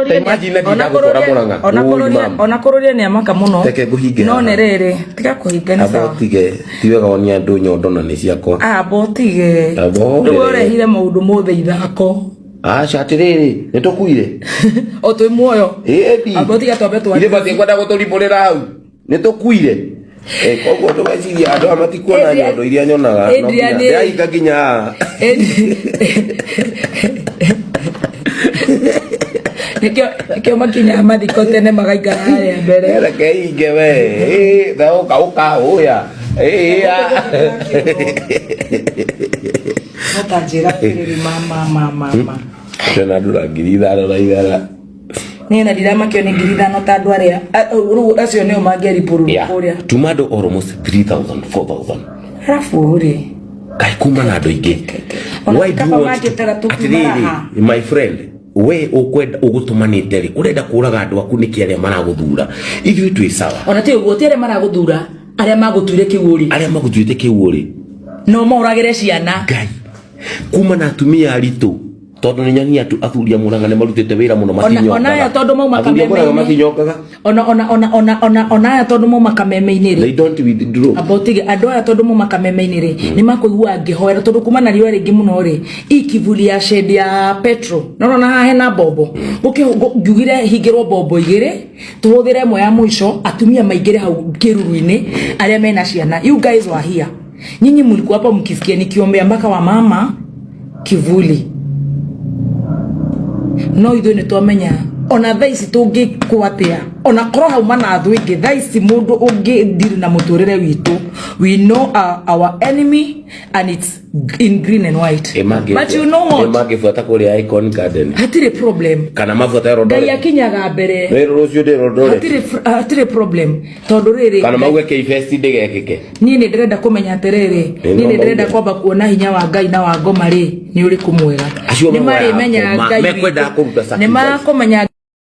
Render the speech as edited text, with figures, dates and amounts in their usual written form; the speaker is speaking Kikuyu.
Ta imagine ona ndinda gũtwara kũrũria Murang'a. ona Ũi, kũrũria ma'am. ona kũrũria nĩ amaka mũno. Reke ngũhinge No haha. nĩ rĩrĩ, tiga kũhinga nĩ Amba sawa. ũtige ti wega wonie andũ nyondo na nĩ ciakwa. Amba ũtige. Amba ũhorere. Rĩu ũrehire maũndũ mothe ithako. Aca atĩrĩrĩ nĩ tũkuire. O twĩ muoyo. Ĩĩ Amba ũtige twambe Ithe twarie. matikwenda gũtũrimbũrĩra hau. Nĩ tũkuire. Eh, koguo ndũgeciria andũ aya matikuona Adrian- nyondo iria nyonaga. No Adrian nginya- nĩ- Ndĩrahinga nginya haha. Nĩkĩo nĩkĩo makinyaga mathiko tene magaikara harĩa mbere. Reke hinge we. Ĩ, tha ũka ũka ũya. Ĩ, ya. No ta njĩra atĩrĩrĩ mama mama mama. Tena ndura 5,000 na igana. Niĩ na ndiramakio nĩ 5,000 ta andũ arĩa rĩu acio nĩo mangĩaribũrũrwo kũrĩa. Tuma andũ almost 3000 4000. Arabu rĩ. Kaĩ kuma na andũ aingĩ. Ona Why do you kaba want to- mangĩtara tũkiuma Atĩrĩrĩ, raha. my friend we ũkwenda ũgũtũmanĩte rĩ ũrenda kũraga andũ aku nĩkĩ arĩa maragũthura ithuĩ twĩ sawa Ona ti ũguo ti arĩa maragũthura arĩa magũtuire kĩguũ rĩ. arĩa magũtuĩte kĩguũ rĩ No moragĩre ciana. ngai kuma na atumia aritũ tondũ nĩ nyonia atu athuri a Murang'a nĩ marutĩte wĩra mũno Ona ona aya matinyongaga tondũ mauma athuri a Murang'a kameme-inĩ. matinyongaga Ona ona ona ona ona ona aya tondũ mauma kameme-inĩ rĩ. they don't withdraw Amba ũtige andũ aya tondũ mauma kameme-inĩ rĩ nĩ makũigua ngĩhoera tondũ kuma na riũa rĩingĩ mũno rĩ i kivuli ya shed ya petro no nona haha hena mbombo ngiugire hingĩrwo mbombo igĩrĩ tũhũthĩre ĩmwe ya mũico atumia maingĩre hau kĩruru-inĩ arĩa mena ciana. You guys were here, nyinyi mlikuwa hapa mkisikia nikiombea mpaka wa mama kivuli no ithuĩ nĩ twamenya ona thaa ici tũngĩkwo atĩa ona korwo hauma na thũ ĩngĩ thaa ici mũndũ ũngĩ ndiri na mũtũrĩre witũ, we know our enemy and it's in green and white, but you know what? Mangĩbuata kũrĩa Icon Garden Hatirĩ problem. Kana mabuata Ngai Eldoret. akinyaga mbere. Rĩrĩ rũciũ ndĩ Eldoret. Hatirĩ problem tondũ rĩrĩ Kana mauge K-Fest ndĩgekĩke. Niĩ nĩ ndĩrenda kũmenya atĩrĩrĩ, Nĩ niĩ no nĩ ndĩrenda mauge. kwamba kuona hinya wa Ngai na wa ngoma rĩ nĩ ũrĩkũ mwega. Acio Nĩ mahoyaga marĩmenya ngoma, Ngai mekwendaga witũ. kũruta Nĩ sacrifice. makũmenya.